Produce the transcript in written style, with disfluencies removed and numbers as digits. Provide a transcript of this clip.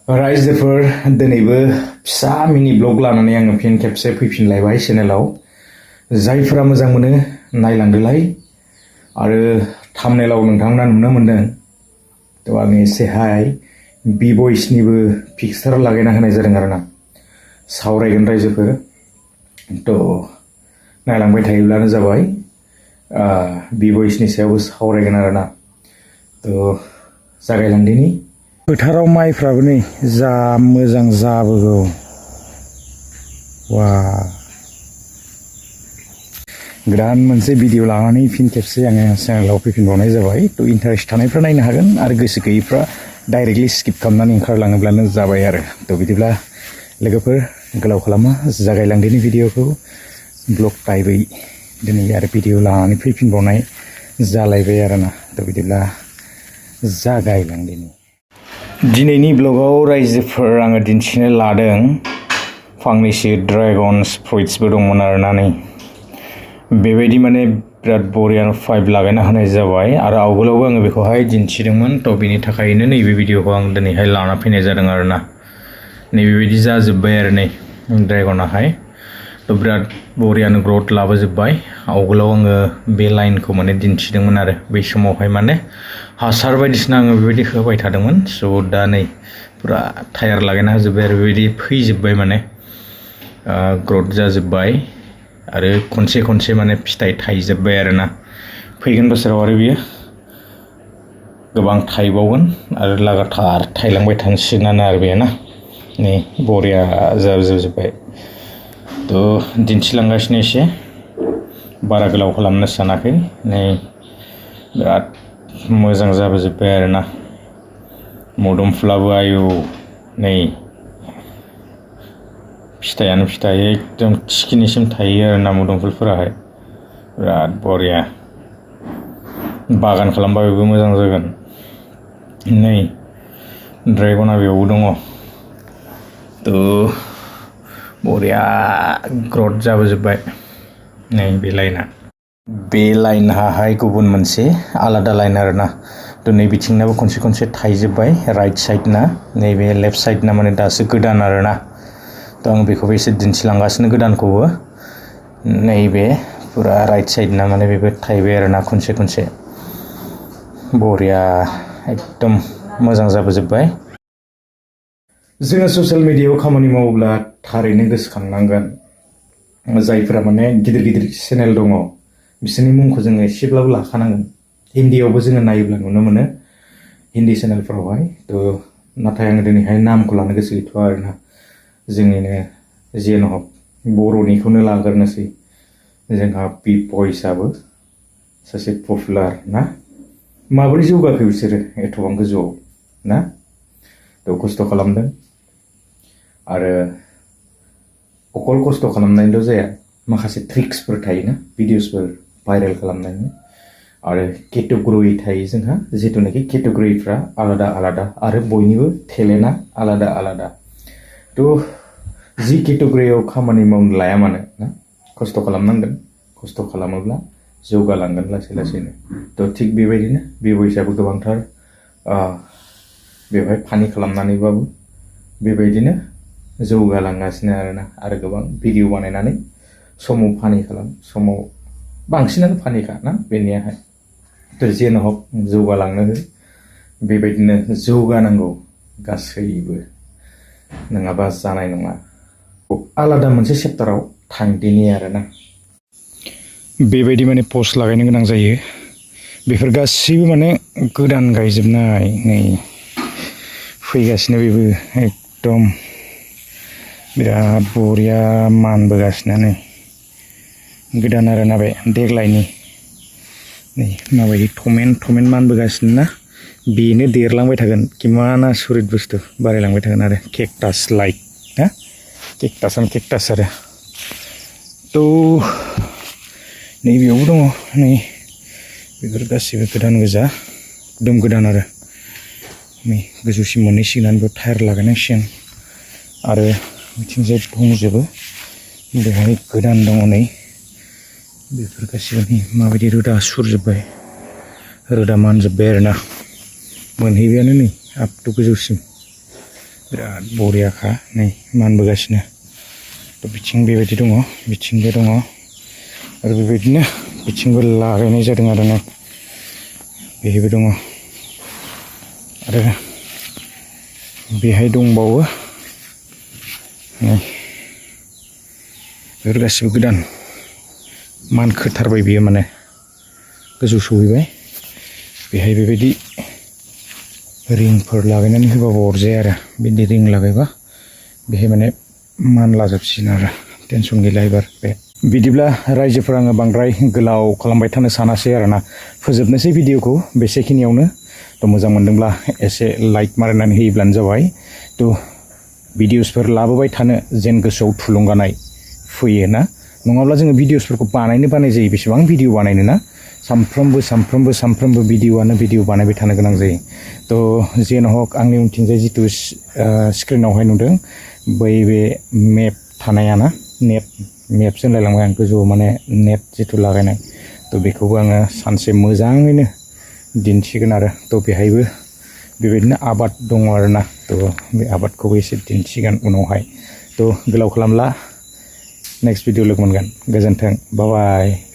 रायजोफोर दिनैबो फिसा मिनि ब्लग लानानै आङो फिन खेबसे फैफिनलायबाय चेनेलाव जायफोरा मोजां मोनो नायलांदोलाय आरो थाम्बनेलाव नोंथांमोना नुनो मोनदों थ' आङो एसेहाय बि बयसनिबो पिक्सार लागायना होनाय जादों आरोना सावरायगोन रायजोफोर थ' नायलांबाय थायोब्लानो जाबाय बि बयसनि सायावबो सावरायगोन आरोना थ' जागायलांदिनि फोथाराव माइफ्राबो नै जा मोजां जाबोगौ वा गोदान मोनसे भिडिअ लानानै फिन खेबसे आङो चेनेलाव फैफिनबावनाय जाबाय थ' इन्टारेस्ट थानायफ्रा नायनो हागोन आरो गोसो गैयैफ्रा डाइरेक्टलि स्किप खालामनानै ओंखारलाङोब्लानो जाबाय आरो थ' बिदिब्ला लोगोफोर गोलाव खालामा जागायलांदिनि भिडिअखौ ब्लग टाइपै दिनै आरो भिडिअ लानानै फैफिनबावनाय जालायबाय आरोना थ' बिदिब्ला जागायलांदिनि दिनैनि ब्लगाव रायजोफोर आङो दिन्थिनो लादों फांनैसो ड्रागन्स फ्रुइट्सबो दंमोन आरोना नै बेबायदि माने बिराद बरियानो पाइप लागायना होनाय जाबाय आरो आवगोलावबो आङो बेखौहाय दिन्थिदोंमोन थ' बिनि थाखायनो नैबे भिडिअखौ आं दिनैहाय लाना फैनाय जादों आरोना नैबेबायदि जाजोब्बाय आरो नै ड्रागनाहाय थ' बिराद बरियानो ग्रथ लाबोजोब्बाय आवगोलाव आङो बे लाइनखौ माने दिन्थिदोंमोन आरो बै समावहाय माने हासार बायदिसिना आङो बेबायदि होबाय थादोंमोन स' दा नै पुरा टायार लागायना होजोब्बाय आरो बेबायदि फैजोब्बाय माने ग्रथ जाजोब्बाय आरो खनसे खनसे माने फिथाइ थाइजोब्बाय आरोना फैगोन बोसोराव आरो बियो गोबां थाइबावगोन आरो लागातार थाइलांबाय थासिगोनानो आरो बेयो ना नै बरिया जाजोब्बाय थ' दिन्थिलांगासिनो एसे बारा गोलाव खालामनो सानाखै नै बिराद मोजां जाबोजोब्बाय आरोना मोदोमफुलाबो आयौ नै फिथाइयानो फिथाइ एकदम थिखिनिसिम थायो आरोना मोदोमफुलफोराहाय बिराद बरिया बागान खालामबा बेबो मोजां जागोन नै ड्रागना बेयावबो दङ थ' बरिया ग्रथ जाबोजोब्बाय नै बे लाइनहाहाय गुबुन मोनसे आलादा लाइन आरोना थ' नै बिथिंनाबो खनसे खनसे थाइजोब्बाय राइट साइडना नैबे लेफ्ट साइडना माने दासो गोदान आरोना थ' आं बेखौबो एसे दिन्थिलांगासिनो गोदानखौबो नैबे पुरा राइट साइडना माने बेबो थाइबाय आरोना खनसे खनसे बरिया एकदम मोजां जाबोजोब्बाय जोङो ससियेल मिडियायाव खामानि मावोब्ला थारैनो गोसोखांनांगोन जायफोरा माने गिदिर गिदिर चेनेल दङ बिसोरनि मुंखौ जोङो एसेब्लाबो लाखानांगोन हिन्दीयावबो जोङो नायोब्ला नुनो मोनो हिन्दी चेनेलफोरावहाय थ' नाथाय आङो दिनैहाय नामखौ लानो गोसो गैथ'आ आरोना जोंनिनो जेन'हक बर'निखौनो लाग्रोनोसै जोंहा बि बयसआबो सासे पपुलार ना माबोरै जौगाखो बिसोरो एथबां गोजौआव ना थ' खस्थ' खालामदों आरो अकल खस्थ' खालामनायल' जाया माखासे ट्रिक्सफोर थायोना भिडिअसफोर भाइरेल खालामनायनि आरो केटेगरि थायो जोंहा जिथुनाखि केटेगरिफ्रा आलादा आलादा आरो बयनिबो टेलेन्टआ आलादा आलादा थ' जि केटेगरियाव खामानि मावनो लाया मानो ना खस्थ' खालामनांगोन खस्थ' खालामोब्ला जौगालांगोन लासै लासैनो थ' थिग बेबायदिनो बि बयसआबो गोबांथार बेवहाय फानि खालामनानैबाबो बेबायदिनो जौगालांगासिनो आरोना आरो गोबां भिडिअ बानायनानै समाव फानि खालाम समाव बांसिनानो फानिखा ना बेनियाहाय थ' जेन'हक जौगालांनो हो बेबायदिनो जौगानांगौ गासैबो नङाबा जानाय नङा आलादा मोनसे चेप्टाराव थांदिनि आरोना बेबायदि माने पस्ट लागायनो गोनां जायो बेफोर गासैबो माने गोदान गायजोबनाय नै फैगासिनो बेबो एकदम बिराद बरिया मानबोगासिनो नै गोदान आरोना बे देग्लायनि नै माबायदि थमेन मानबोगासिनो ना बेनो देरलांबाय थागोन किमान आसरित बुस्थु बारायलांबाय थागोन आरो केक्टास लाइक ना केक्टास आरो थ' नैबेयावबो दङ नै बेफोर गासैबो गोदान गोजा एकदम गोदान आरो नै गोजौसिम मोनहैसिगोनानो बेयाव टायार लागायनांसिगोन आरो बिथिंजाय दंजोबो बेहाय गोदान दङ नै बेफोर गासैबो नै माबायदि रोदा सुरजोब्बाय रोदा मानजोब्बाय आरोना मोनहैबायानो नै आप टु गोजौसिम बिराद बरियाखा नै मानबोगासिनो थ' बिथिं बेबायदि दङ बिथिंबो दङ आरो बेबायदिनो बिथिंबो लागायनाय जादों आरो ना बेहायबो दङ आरो बेहाय दंबावो नै बेफोर गासिबो गोदान मानखोथारबाय बियो माने गोजौ सहैबाय बेहाय बेबायदि रिंफोर लागायनानै होबाबो अरजाया आरो बिदि रिं लागायबा बेहाय माने मानलाजोबसिगोन आरो टेनसन गैला एबार बे बिदिब्ला रायजोफोर आङो बांद्राय गोलाव खालामबाय थानो सानासै आरोना फोजोबनोसै भिडिअखौ बेसेखिनियावनो थ' मोजां मोनदोंब्ला एसे लाइक मारिनानै होयोब्लानो जाबाय थ' भिडिअसफोर लाबोबाय थानो जेन गोसोआव थुलुंगानाय फैयो ना नङाब्ला जोङो भिडिअसफोरखौ बानाय जायो बेसेबां भिडिअ बानायनो ना सानफ्रोमबो भिडिअ बानायबाय थानो गोनां जायो थ' जेन हक आंनि उनथिंजाय जिथु स्क्रिनावहाय नुदों बै बे मेप थानाया ना मेपसो होनलायलांबाय आं गोजौआव माने नेट जिथु लागायनाय थ' बेखौबो आङो सानसे मोजाङैनो दिन्थिगोन आरो थ' बेहायबो बेबायदिनो आबाद दङ आरोना थ' बे आबादखौबो एसे दिन्थिगोन उनावहाय थ' गोलाव खालामला नेक्स्ट भिडिअ लोगो मोनगोन गोजोन्थों बाय बाय